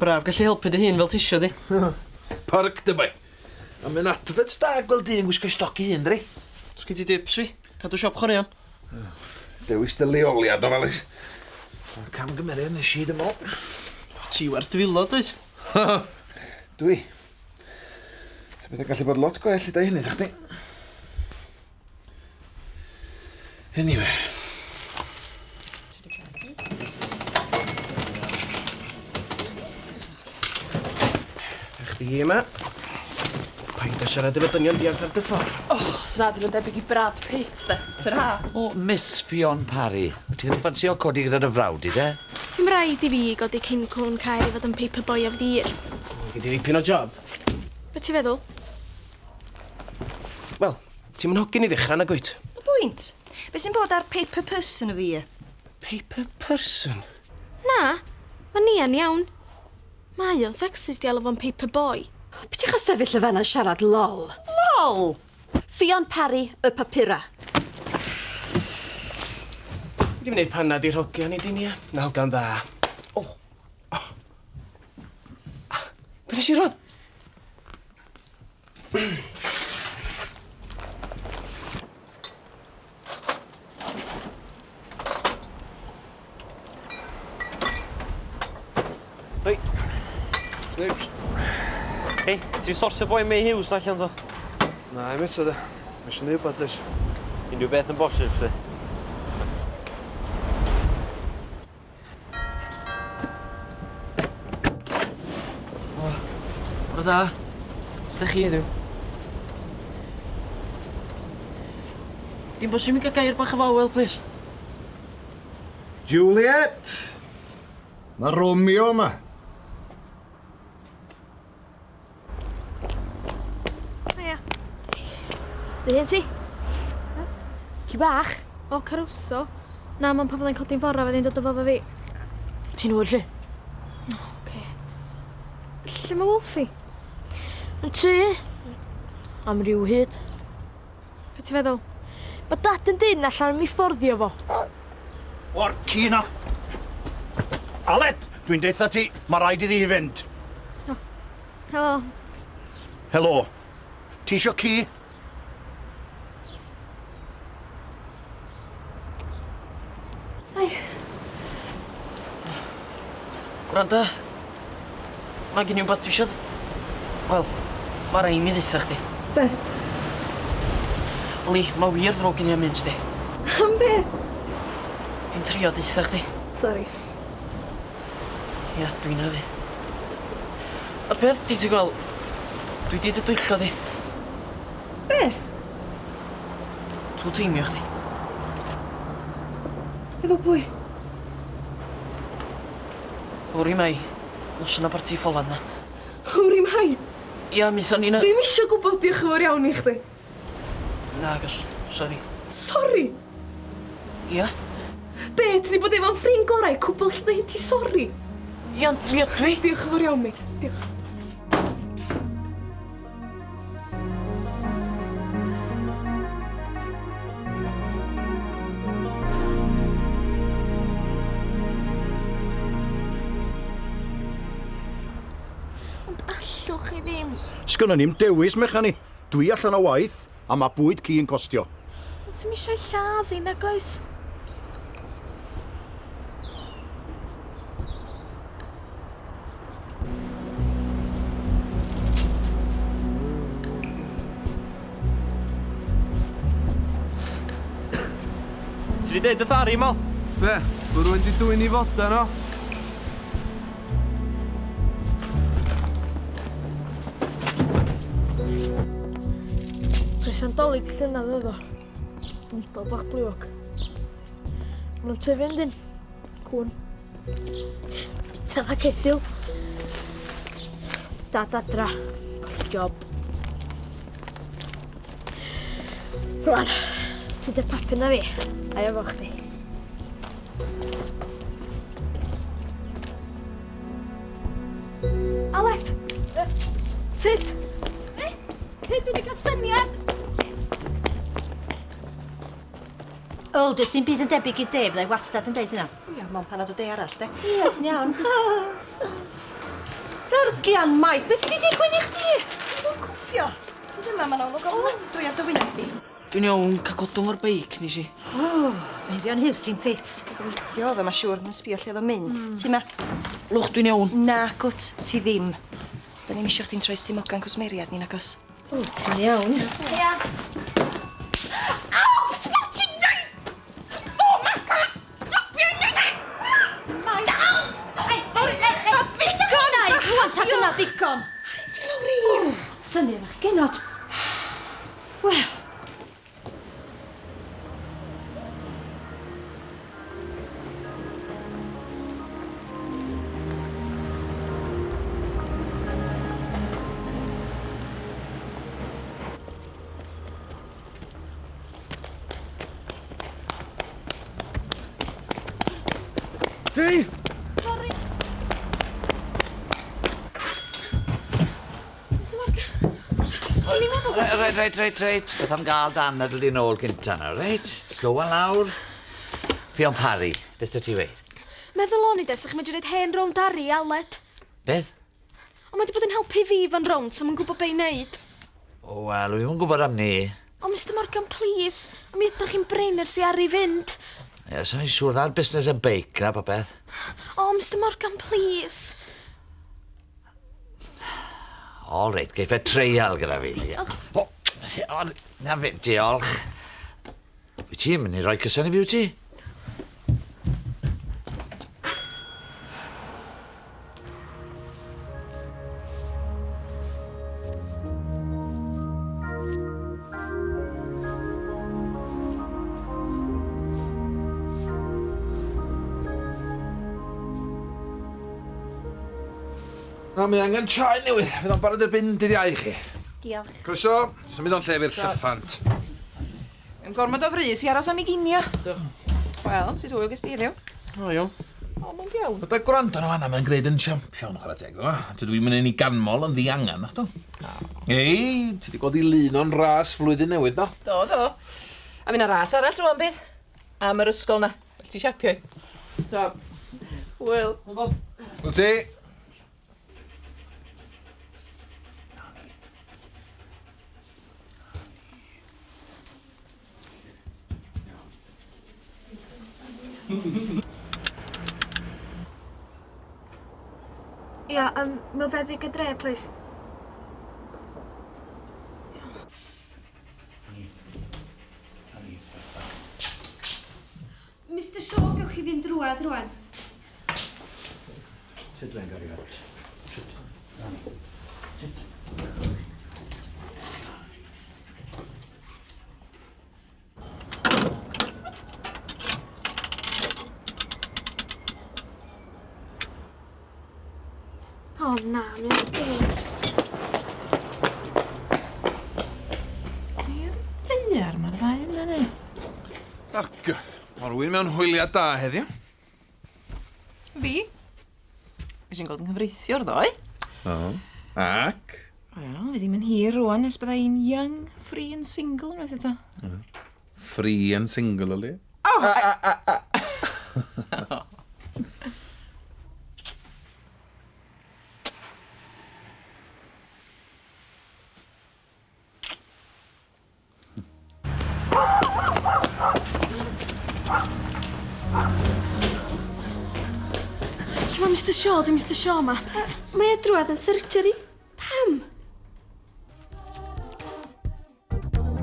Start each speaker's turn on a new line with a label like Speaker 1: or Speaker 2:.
Speaker 1: Braf gallu helpu dy hun fel tisio di.
Speaker 2: Parc dy boi. A mae'n adverts da gweld dyn yn gwisgo stoc i hun, dri.
Speaker 1: Sgyn ti dips fi? Cadw siop chwaraeon.
Speaker 2: Dewis dy leoliad ofalus. Camgymeriad nes i, dwi'n meddwl.
Speaker 1: Ti werth dy filod, dwyt?
Speaker 2: Dwi. Sa bethau'n gallu bod lot gwell i dau hynny, chdi. Anyway.
Speaker 1: Chdi yma. Paid â siarad efo dynion diarth ar dy ffordd.
Speaker 3: Oh, sna ddim yn debyg i Brad Pitt, de. Tara.
Speaker 4: O, Miss Ffion Parry. Ti ddim yn ffansio codi gyda dy frawd di, te?
Speaker 5: Sim raid i fi godi cyn cwn Caer i fod yn paper boy of the year.
Speaker 1: Gei di ddipyn o job.
Speaker 5: Be ti'n feddwl?
Speaker 1: Wel, ti'm yn hogyn i ddechrau, nag wyt?
Speaker 6: O bwynt. Be sy'n bod ar paper person of the year?
Speaker 1: Paper person?
Speaker 5: Na, mae Nia'n iawn. Mae o'n sexist i alw fo'n paper boy.
Speaker 7: Peidiwch â sefyll y fanna'n siarad lol.
Speaker 6: Lol!
Speaker 7: Ffion Parry, y papura.
Speaker 1: Dwi 'di wneud panad i'r hogia nei di Nia. Na hogan dda. O! Oh. Be nes i rwan?
Speaker 8: Hei. Snips. Hei, ti'n sortio boi May Hughes na allan to?
Speaker 9: Na, i'm eto de. Mae eisiau neud wbath does.
Speaker 8: Unrhyw beth yn bosib, sti.
Speaker 1: O, bore da. Sut 'dach chi heddiw? Dim bosib i mi gael gair bach efo Awel, plis?
Speaker 10: Juliet! Mae Romeo yma.
Speaker 5: Haia. Dy hun ti? Ci bach? O, Caruso. Na, mae'n pan fyddai'n codi'n fora fyddai'n dod o fo fi.
Speaker 3: Ti'n hwyr lle?
Speaker 5: O, oce. Lle mae Wolfie?
Speaker 3: Yn tŷ. Am ryw hyd.
Speaker 5: Be ti'n feddwl? Mae dad yn dyn allan mi fforddio fo.
Speaker 10: O'r ci na! Aled, dwi'n deutha ti, mae rhaid iddi hi fynd.
Speaker 5: Oh. Helo.
Speaker 10: Helo. Ti isio ci?
Speaker 3: Ai.
Speaker 1: Gwranda. Mae gen i wbath dwi isio... Wel, ma' rai' mi ddeutha chdi.
Speaker 3: Be?
Speaker 1: Lee, ma' wir ddrwg gen i am hyn sdi.
Speaker 3: Am be?
Speaker 1: Dwi'n trio deutha chdi.
Speaker 3: Sori.
Speaker 1: Ia, dwi'n hefyd. Y peth 'di ti gwel', dwi 'di dy dwyllo di.
Speaker 3: Be?
Speaker 1: Two teimio chdi.
Speaker 3: Efo pwy?
Speaker 1: Hwri Mai, noson y parti ffolan 'na.
Speaker 3: Hwri Mai?
Speaker 1: Ia, mi aethon ni 'na...
Speaker 3: Dwi'm isio gwbod diolch yn fawr iawn i chdi.
Speaker 1: Nagos, sori.
Speaker 3: Sori?
Speaker 1: Ia?
Speaker 3: Be, ti 'di bod efo'n ffrind gorau cwbl lle ddeud ti sori?
Speaker 1: Ia, ond mi ydw i.
Speaker 3: Diolch yn fawr iawn, Mick. Diolch.
Speaker 5: Ond allwch chi ddim.
Speaker 10: Sgynnon ni'm dewis, mechan i. Dwi allan o waith, a mae bwyd ci yn costio.
Speaker 5: Ond sdim eisiau lladd hi, nag oes?
Speaker 8: Ti 'di deud wrth Ari, Mal?
Speaker 9: Be? Bo rhywun 'di dwyn 'i fodan o?
Speaker 5: Presant Dolig llynedd oedd o. Bwndel bach bliwog. Maen nhw'n tyfu yndyn. Cwn. Bita dda ceffyl. Dad adra. Colli job. Rwan, ti dy papur na fi. A efo chdi. Aled! Tyd! Tyd, dwi wedi cael syniad!
Speaker 7: O, does dim byd yn debyg i de, byddai wastad yn deud hynna.
Speaker 6: Ia, mond panad o de arall, de.
Speaker 7: Ia, ti'n iawn.
Speaker 6: Rargian maith, beth sy'n digwydd i chdi? Ti'n bod yn cwffio? Ti ddim yma, mae'n olwg ofnadwy ar dy wyneb di.
Speaker 1: Dwi'n iawn cael godwm o'r beic nes i.
Speaker 6: O, Meirion Hughes, ti'n ffit. Gobeithio oedd o, mae siŵr, mae'n sbio lle oedd o'n mynd. Mm. Ti ma?
Speaker 1: Lwch, dwi'n iawn.
Speaker 6: Na, gwt, ti ddim. Da ni'n isio chdi'n troi stimogan cwsmeriad ni'n agos.
Speaker 7: O, ti'n iawn.
Speaker 5: Ia.
Speaker 3: Aw, ti'n neud? So, Marco! Stopio i Stop!
Speaker 7: Ei, ei, ei, ei, ddigon! Nai, rwan ta dyna ddigon.
Speaker 3: Ti lawr i!
Speaker 7: Syniad o'ch genod. Wel.
Speaker 2: Ti!
Speaker 3: Sori. Mr Morgan. O'n i'n meddwl...
Speaker 4: Reit, reit, reit, reit. Beth am gael dan adl di nôl gynta nawr, reit? Slow and lawr. Ffion Parry, beth sy ti weud?
Speaker 3: Meddwl o'n i de, sa'ch chi'n medru roid hen rownd Ari, Aled.
Speaker 4: Beth?
Speaker 3: Ond mae wedi bod yn helpu fi fo'n rownd, so mae'n gwybod be i wneud.
Speaker 4: O, wel, dwi'm yn gwybod am 'ny.
Speaker 3: O, Mister Morgan, please. Mi ydych chi'n brin ers i Ari fynd.
Speaker 4: Ie, sa i'n siŵr, na'r busnes y beic na popeth.
Speaker 3: O, Mister Morgan, please.
Speaker 4: All reit, geiff e treial gyda fi. O, o, na fe, diolch. Wyt ti'n mynd i roi cyson i fi, wyt ti?
Speaker 2: Na, mae angen chai newydd. Fydd o'n barod erbyn dydd Iau i chi.
Speaker 6: Diolch.
Speaker 2: Croeso. Symud o'n lle fi'r llyffant.
Speaker 11: Yn gormod o frys i aros am ei ginio. Wel, sut hwyl ges di heddiw?
Speaker 8: O, iawn.
Speaker 11: O, mae'n iawn.
Speaker 2: Byddai gwrando nhw fanna, mae'n gwneud yn champion, chwarae teg, ddo. Tydw i'n mynd i ganmol yn ddiangan, nach do? Ei, ti wedi gweld i lun o'n ras flwyddyn newydd, do?
Speaker 11: Do, do. A mi na ras arall rwan, bydd. Am yr ysgol na. Well ti siapio i. So, hwyl.
Speaker 2: Hwyl ti.
Speaker 3: Ia, um, milfeddyg y dre, please.
Speaker 6: Mister Shaw, gewch chi fynd drwadd rwan.
Speaker 10: Tyd len gariad. Tyd. Na ni. Tyd.
Speaker 3: O na, mae'n engaged.
Speaker 11: I'r ddaear mae'r ddau yna neu?
Speaker 2: Ac, mae rhywun mewn hwyliau da heddiw.
Speaker 11: Fi? Fi sy'n gweld yn nghyfreithiwr ddoe.
Speaker 2: O. Ac?
Speaker 11: Wel, fi ddim yn hir rwan nes bydda i'n young, free and single unwaith eto.
Speaker 2: Free and single, yli?
Speaker 11: O!
Speaker 3: Lle mae Mr Shaw? Di Mr Shaw ma.
Speaker 6: Mae e drwadd yn surgery.
Speaker 3: Pam?